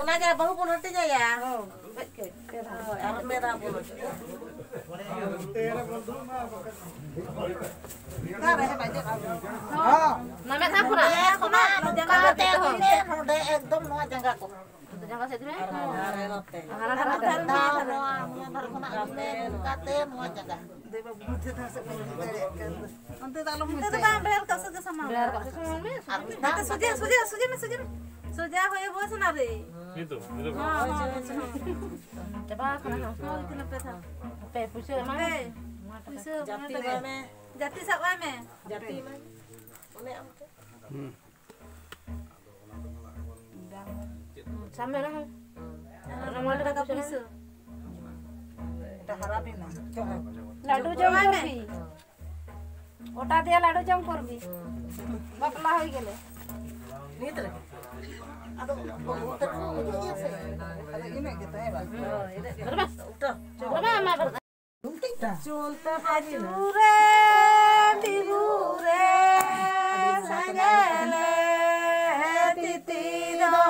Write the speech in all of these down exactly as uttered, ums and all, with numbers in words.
ᱚᱱᱟᱜᱮ ᱵᱟᱹᱦᱩ ᱵᱚᱱ ᱦᱟᱹᱴᱤᱧ ᱟᱭᱟ᱾ ᱦᱳᱭ, ᱟᱨ ᱢᱮᱨᱟ ᱵᱚᱱ ᱦᱟᱹᱴᱤᱧ ᱟᱭᱟ᱾ ᱚᱱᱟ ᱢᱮᱫ ᱦᱟᱸᱜ ᱠᱷᱚᱱᱟᱜ᱾ ᱱᱚᱰᱮ ᱠᱷᱚᱱᱟᱜ ᱱᱚᱝᱠᱟ ᱠᱟᱛᱮ ᱱᱚᱰᱮ ᱮᱠᱫᱚᱢ ᱱᱚᱣᱟ ᱡᱟᱸᱜᱟ ᱠᱚ᱾ ᱡᱟᱸᱜᱟ ᱥᱮᱫ ᱢᱮ᱾ ᱦᱟᱱᱟ ᱫᱷᱟᱨᱮ ᱛᱮ᱾ ᱱᱚᱣᱟ ᱫᱷᱟᱨᱮ ᱠᱷᱚᱱᱟᱜ ᱜᱮ ᱱᱚᱝᱠᱟᱛᱮ ᱱᱚᱣᱟ ᱡᱟᱸᱜᱟ᱾ ᱚᱱᱛᱮ ᱫᱚ ᱟᱞᱚᱢ ᱚᱱᱛᱮ ᱫᱚ ᱵᱟᱝ, ᱵᱮᱲᱟ ᱨᱟᱠᱟᱵ ᱥᱮᱫ ᱜᱮ ᱥᱟᱢᱟᱝ ᱢᱮ᱾ ᱟᱨ ᱢᱤᱫ ᱫᱷᱟᱣ ᱥᱚᱡᱷᱮ, ᱥᱚᱡᱷᱮ, ᱥᱚᱡᱷᱮ ᱢᱮ, ᱥᱚᱡᱷᱮ ᱢᱮ᱾ ᱥᱚᱡᱷᱮ ᱦᱩᱭᱩᱜ ᱵᱚᱥ ᱱᱟ ᱨᱮ᱾ ᱱᱤᱛᱚᱜ, ᱱᱤᱛᱚᱜ᱾ ᱦᱚᱸ, ᱦᱚᱸ, ᱦᱚᱸ᱾ ᱪᱟᱵᱟ ᱟᱠᱟᱱᱟ ᱦᱟᱸᱜ᱾ ᱦᱳᱭ, ᱛᱤᱱᱟᱹᱜ ᱯᱮ ᱫᱷᱟᱣ? ᱦᱟᱯᱮ, ᱯᱩᱭᱥᱟᱹ ᱮᱢᱟᱭ ᱢᱮ᱾ ᱦᱟᱯᱮ, ᱯᱩᱭᱥᱟᱹ ᱡᱟᱹᱛᱤ ᱮᱢᱟᱭ ᱢᱮ᱾ ᱮᱢᱟᱭ ᱢᱮ᱾ ᱡᱟᱹᱛᱤ ᱥᱟᱵ ᱟᱭ ᱢᱮ᱾ ᱡᱟᱹᱛᱤ ᱮᱢᱟᱭ ᱢᱮ᱾ ᱚᱱᱮ ᱟᱢ ᱴᱷᱮᱱ᱾ ᱦᱩᱸ᱾ ᱥᱟᱵ ᱢᱮ ᱚᱱᱟ ᱦᱚᱸ᱾ ᱦᱩᱸ᱾ ᱚᱱᱟ ᱢᱚᱬᱮ ᱴᱟᱠᱟ ᱯᱩᱭᱥᱟᱹ᱾ ᱯᱩᱭᱥᱟᱹ᱾ ᱰᱟᱦᱟᱨᱟ ᱵᱮᱱᱟᱣ᱾ ᱞᱟᱹᱰᱩ ᱡᱚᱢ ᱠᱚᱨᱵᱤ᱾ ᱚᱴᱟ ᱫᱤᱭᱟ ᱞᱟᱹᱰᱩ ᱡᱚᱢ ᱠᱚᱨᱵᱤ᱾ ᱵᱟᱯᱞᱟ ᱦᱩᱭ ᱜᱮᱞᱮ᱾ ᱱᱤᱛ ᱨᱮ᱾ ᱟᱫᱚ ᱵᱟᱹᱦᱩ ᱛᱟᱠᱚ ᱦᱤᱡᱩᱜ ᱜᱮᱭᱟ ᱥᱮ᱾ ᱟᱫᱚ ᱤᱱᱟᱹᱜ ᱜᱮ ᱛᱟᱦᱮᱸ ᱵᱟᱝ? ᱦᱳᱭ, ᱤᱱᱟᱹᱜ ᱜᱮ᱾ ᱩᱴᱷᱟᱹ᱾ ᱩᱴᱷᱟᱹ᱾ ᱵᱟᱵᱟ, ᱢᱟ ᱵᱟᱵᱟ᱾ ᱪᱩᱱᱛᱟᱹ ᱟᱹᱪᱩᱨᱮ ᱵᱤᱦᱩᱨᱮ ᱥᱮᱸᱜᱮᱞᱮ ᱛᱤᱛᱤ ᱫᱚ᱾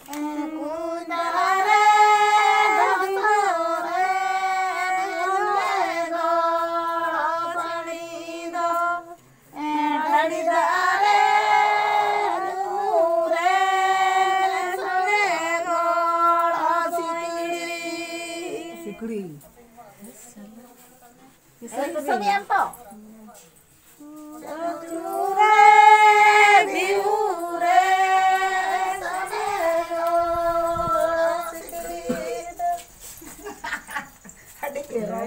ᱠᱩᱸᱧ ᱫᱟᱨᱮ ᱰᱷᱟᱥᱚᱨᱮ ᱜᱚᱲᱚ ᱯᱟᱹᱲᱤ ᱫᱚ᱾ ᱰᱟᱹᱰᱤ ᱫᱟᱨᱮ ᱧᱩᱨᱮ ᱥᱚᱸᱜᱮ ᱜᱚᱲᱚ ᱥᱤᱠᱲᱤ᱾ ᱥᱤᱠᱲᱤ᱾ ᱥᱟᱹᱨᱤ ᱥᱟᱹᱨᱤ ᱮᱢ ᱛᱚ? ᱟᱹᱰᱤ ᱪᱮᱦᱨᱟ᱾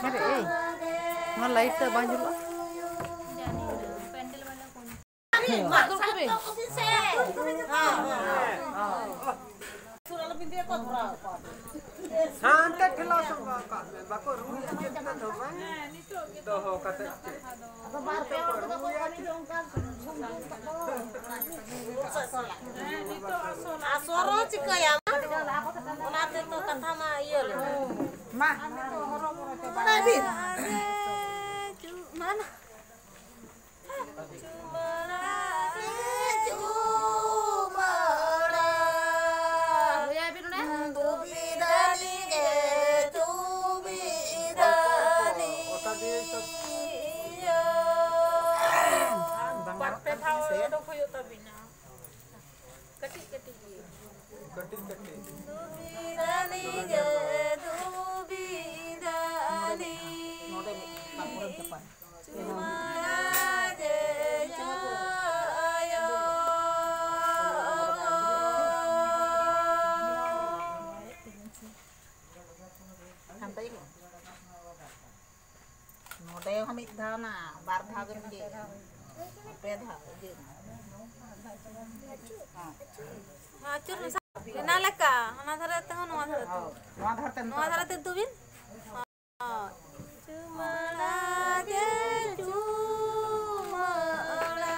ᱟᱨᱮ, ᱮᱭ, ᱱᱚᱣᱟ ᱞᱟᱭᱤᱴ ᱛᱮ ᱵᱟᱝ ᱡᱩᱞᱩᱜᱼᱟ? ᱦᱟᱱᱛᱮ ᱴᱷᱮᱞᱟᱣ ᱥᱟᱢᱵᱟᱣ ᱠᱟᱜ ᱢᱮ, ᱵᱟᱠᱚ ᱨᱩᱭᱟ ᱪᱮᱫ ᱛᱮ ᱫᱚ ᱵᱟᱝ᱾ ᱫᱚᱦᱚ ᱠᱟᱛᱮ ᱪᱮᱫ? ᱟᱨ ᱥᱚᱨᱚ ᱪᱤᱠᱟᱹᱭᱟᱢ? ᱚᱱᱟ ᱛᱮ ᱛᱚ ᱠᱟᱛᱷᱟ ᱢᱟ ᱤᱭᱟᱹ ᱞᱮᱱᱟ᱾ ᱢᱟ᱾ ᱢᱟ᱾ ᱞᱟᱹᱭᱟᱭ ᱵᱤᱱ ᱚᱸᱰᱮ᱾ ᱫᱩᱵᱤᱫᱟᱱᱤ ᱜᱮ ᱫᱩᱵᱤᱫᱟᱱᱤ᱾ ᱵᱟᱨ ᱯᱮ ᱫᱷᱟᱣ ᱚᱰᱚᱠ ᱦᱩᱭᱩᱜ ᱛᱟᱵᱤᱱᱟ᱾ ᱠᱟᱹᱴᱤᱡ ᱠᱟᱹᱴᱤᱡ ᱜᱮ᱾ ᱠᱟᱹᱴᱤᱡ ᱠᱟᱹᱴᱤᱡ᱾ ᱫᱩᱵᱤᱫᱟᱱᱤ ᱜᱮ ᱫᱩᱵᱤᱫᱟᱱᱤ᱾ ᱱᱚᱰᱮ ᱢᱤᱫ ᱛᱟᱨᱯᱚᱨᱮᱢ ᱪᱟᱯᱟᱫ᱾ ᱪᱩᱢᱟᱲᱟ ᱡᱮ ᱪᱟᱭᱚ᱾ ᱦᱟᱱᱛᱮ ᱜᱮ᱾ ᱱᱚᱰᱮ ᱦᱚᱸ ᱢᱤᱫ ᱫᱷᱟᱣ ᱱᱟ, ᱵᱟᱨ ᱫᱷᱟᱣ ᱜᱮᱢ ᱤᱭᱟᱹᱭᱟ᱾ ᱯᱮ ᱫᱷᱟᱣ ᱤᱭᱟᱹ ᱢᱮ᱾ ᱦᱮᱸ᱾ ᱟᱹᱪᱩᱨ ᱢᱮᱥᱟ᱾ ᱚᱱᱟ ᱞᱮᱠᱟ, ᱚᱱᱟ ᱫᱷᱟᱨᱮ ᱛᱮᱦᱚᱸ, ᱱᱚᱣᱟ ᱫᱷᱟᱨᱮ ᱛᱮᱦᱚᱸ᱾ ᱱᱚᱣᱟ ᱫᱷᱟᱨᱮ ᱛᱮ ᱱᱚᱣᱟ ᱫᱷᱟᱨᱮ ᱛᱮ ᱫᱩᱵᱤᱱ᱾ ᱦᱳᱭ᱾ ᱪᱩᱢᱟᱹᱲᱟ ᱜᱮ ᱪᱩᱢᱟᱹᱲᱟ᱾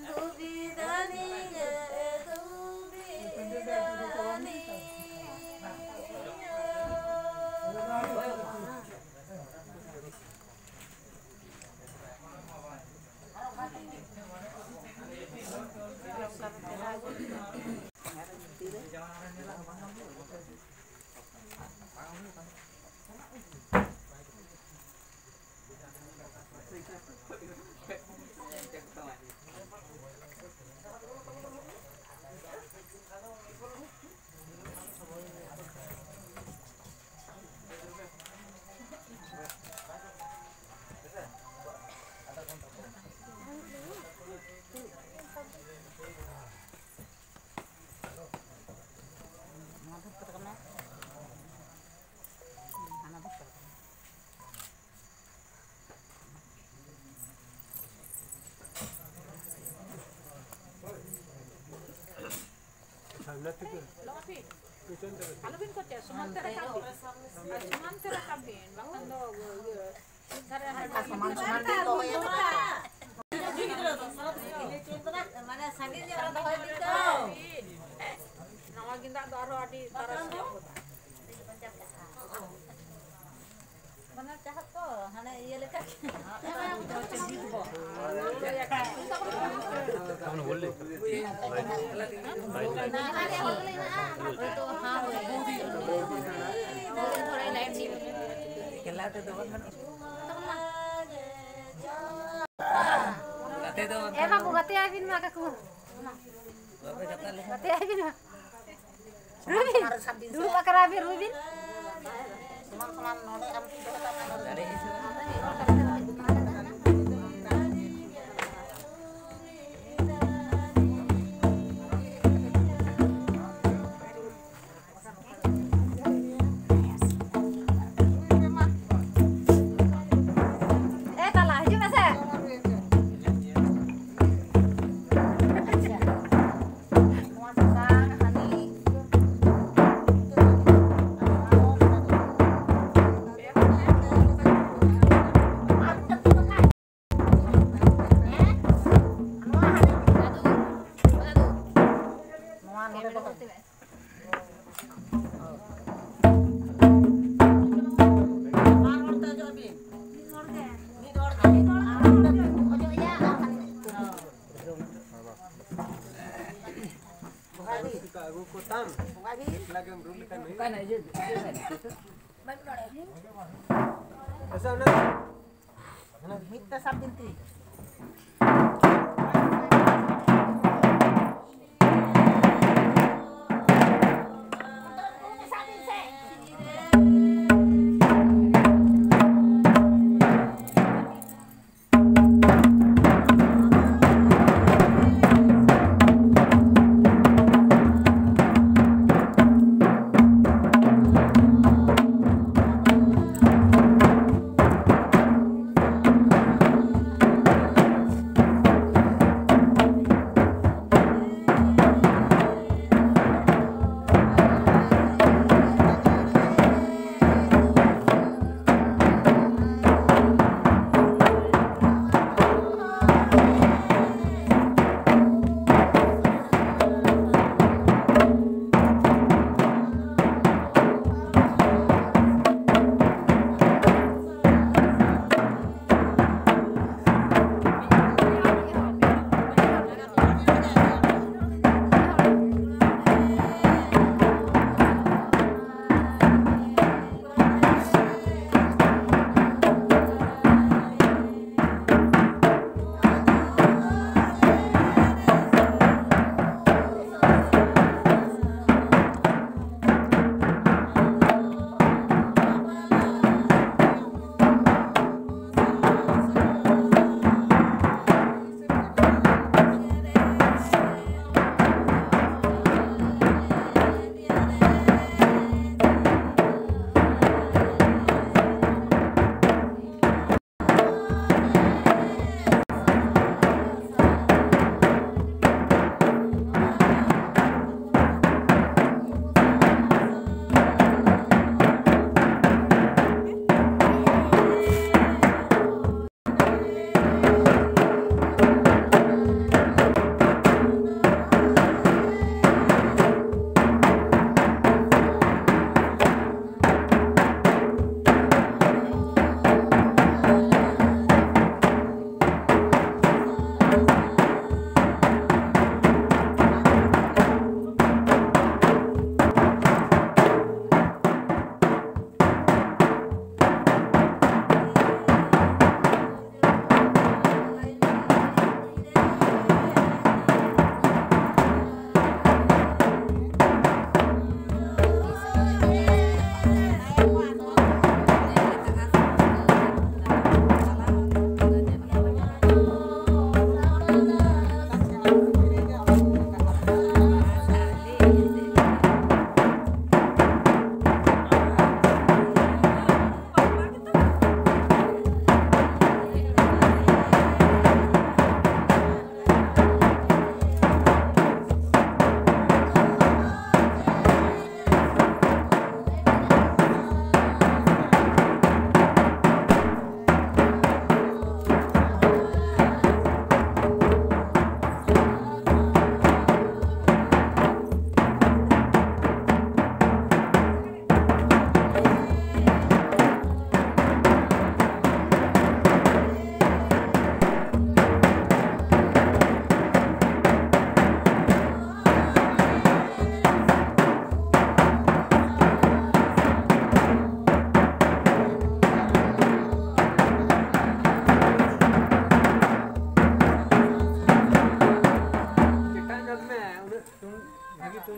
ᱫᱩᱵᱤᱫᱟᱱᱤ ᱜᱮ ᱫᱩᱵᱤᱫᱟᱱᱤ᱾ ᱟᱞᱚᱵᱤᱱ ᱠᱚᱪᱮ, ᱥᱚᱢᱟᱱ ᱛᱮ ᱨᱟᱠᱟᱵ ᱵᱤᱱ᱾ ᱟᱨ ᱥᱚᱢᱟᱱ ᱛᱮ ᱨᱟᱠᱟᱵ ᱵᱤᱱ, ᱵᱟᱠᱷᱟᱱ ᱫᱚ ᱤᱭᱟᱹ, ᱫᱷᱟᱨᱮ ᱦᱟᱱᱟ ᱥᱚᱢᱟᱱ ᱥᱚᱢᱟᱱ ᱵᱤᱱ ᱫᱚᱦᱚᱭᱟ᱾ ᱢᱟᱱᱮ ᱥᱟᱺᱜᱤᱧ ᱧᱚᱜ ᱨᱮ ᱫᱚᱦᱚᱭ ᱵᱤᱱ ᱛᱚ᱾ ᱱᱟᱣᱟ ᱜᱮᱸᱫᱟᱜ ᱫᱚ ᱟᱨᱦᱚᱸ ᱟᱹᱰᱤ ᱛᱟᱨᱟᱥ ᱧᱚᱜ ᱜᱚᱫᱚᱜᱼᱟ᱾ ᱵᱟᱱᱟᱨ ᱪᱟᱦᱟᱜ ᱛᱚ, ᱦᱟᱱᱮ ᱤᱭᱟᱹ ᱞᱮᱠᱟ᱾ ᱮ ᱵᱟᱹᱵᱩ, ᱜᱟᱛᱮ ᱟᱭ ᱵᱤᱱ ᱢᱟ ᱠᱟᱠᱩ᱾ ᱜᱟᱛᱮ ᱟᱭ ᱵᱤᱱ ᱢᱟ᱾ ᱨᱩᱭ ᱵᱤᱱ᱾ ᱫᱩᱲᱩᱵ ᱟᱠᱟᱱᱟ ᱵᱤᱱ, ᱨᱩᱭ ᱵᱤᱱ᱾ ᱥᱚᱢᱟᱱ ᱥᱚᱢᱟᱱ ᱱᱚᱰᱮ ᱟᱢ ᱴᱷᱮᱱ ᱫᱚᱦᱚ ᱠᱟᱜ ᱢᱮ, ᱱᱚᱰᱮ᱾ ᱮ ᱛᱟᱞᱟ, ᱦᱤᱡᱩᱜ ᱢᱮᱥᱮ᱾ ᱱᱚᱣᱟ ᱥᱟᱥᱟᱝ, ᱦᱟᱹᱱᱤ᱾ ᱱᱚᱣᱟ ᱱᱚᱰᱮ ᱫᱚᱦᱚᱭ ᱢᱮ᱾ ᱵᱟᱨ ᱦᱚᱲ ᱛᱮ ᱚᱡᱚᱜ ᱵᱤᱱ᱾ ᱢᱤᱫ ᱦᱚᱲ ᱜᱮ᱾ ᱢᱤᱫ ᱦᱚᱲ ᱜᱮ᱾ ᱚᱡᱚᱜ ᱮᱭᱟ ᱟᱨ ᱦᱟᱹᱱᱤ᱾ ᱵᱚᱸᱜᱟ ᱵᱤᱱ᱾ ᱵᱚᱸᱜᱟ ᱵᱤᱱ᱾ ᱞᱟᱜᱮᱢ ᱨᱩ ᱞᱮᱠᱷᱟᱱ ᱦᱩᱭᱩᱜᱼᱟ᱾ ᱟᱪᱪᱷᱟ, ᱚᱱᱟ ᱢᱤᱫ ᱛᱮ ᱥᱟᱵ ᱵᱤᱱᱛᱤ᱾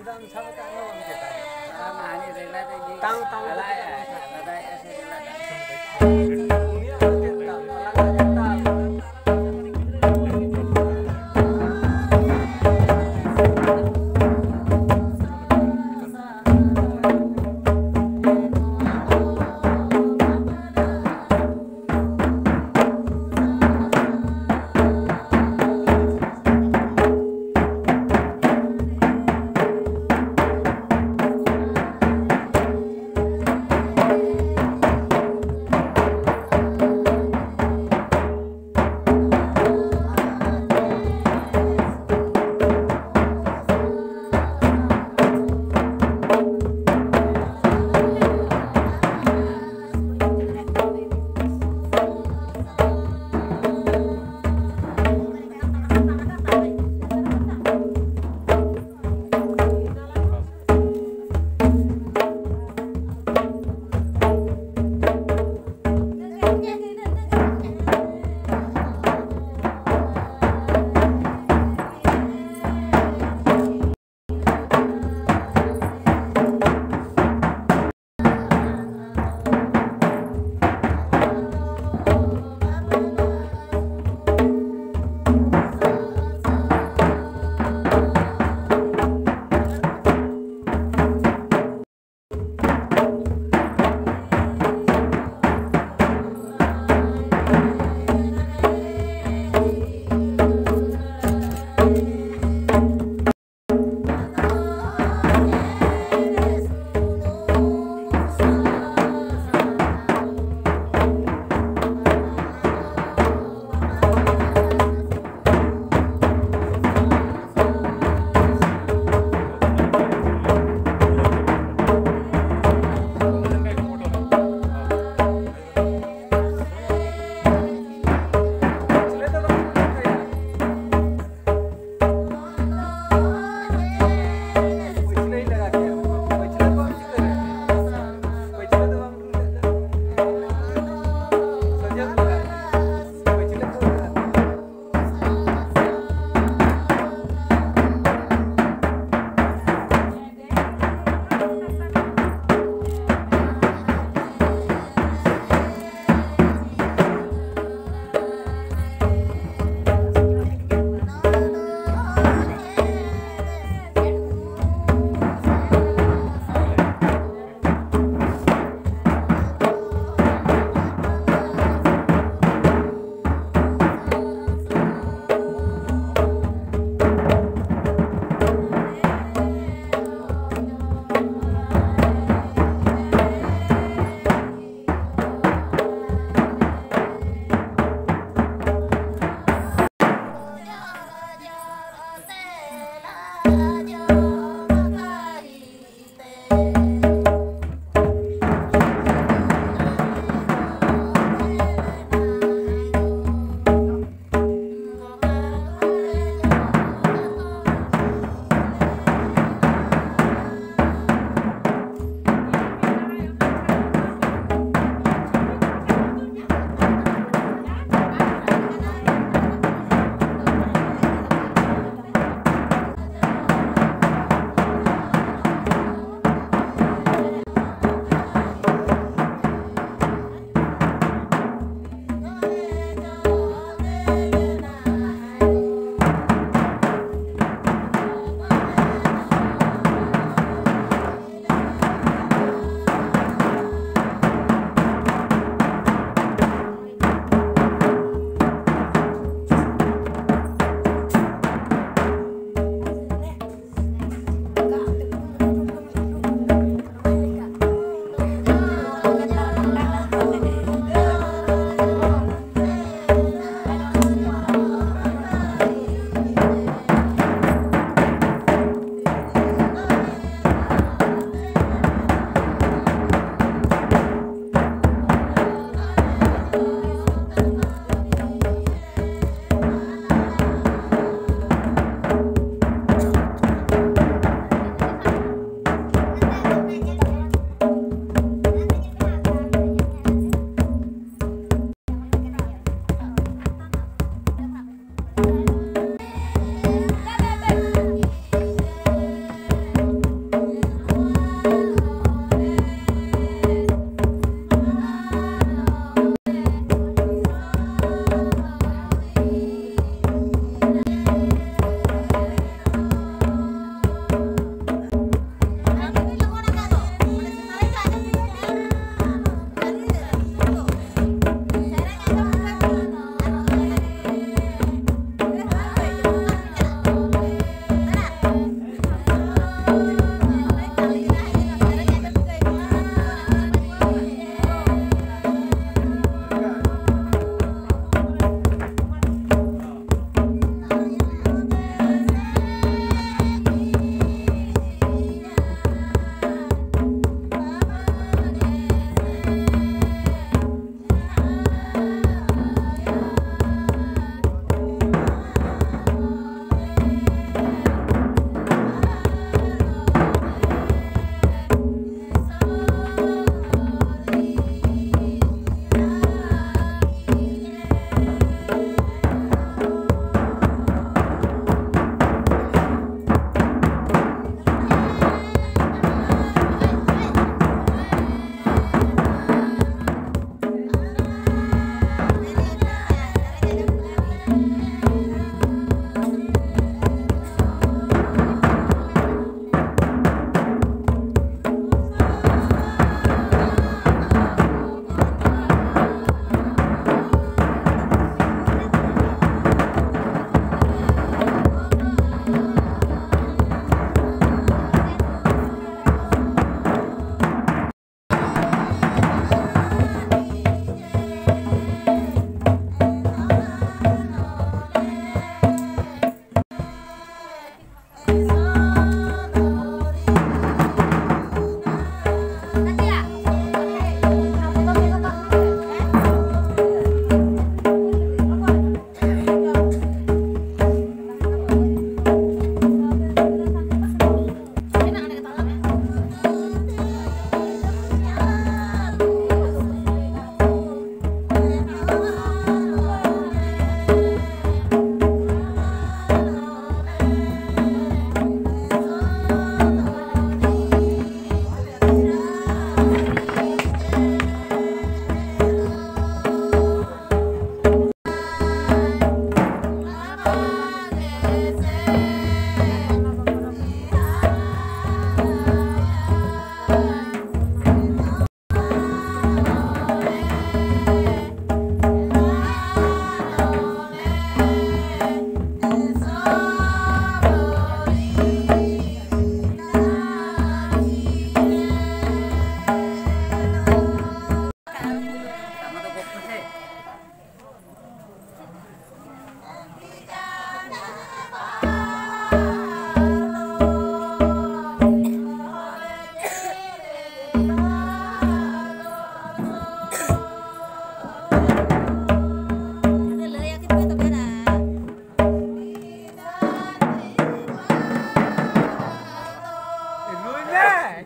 ᱛᱟᱝ, ᱛᱟᱝ᱾ ᱩᱱᱤᱭᱟᱜ ᱫᱚ ᱪᱮᱫ ᱛᱟᱞ? ᱟᱞᱟᱝᱟᱜ ᱪᱮᱫ ᱛᱟᱞ?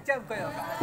ᱪᱮᱫ ᱮᱢ ᱠᱚᱭᱚᱜ ᱠᱟᱜᱼᱟ?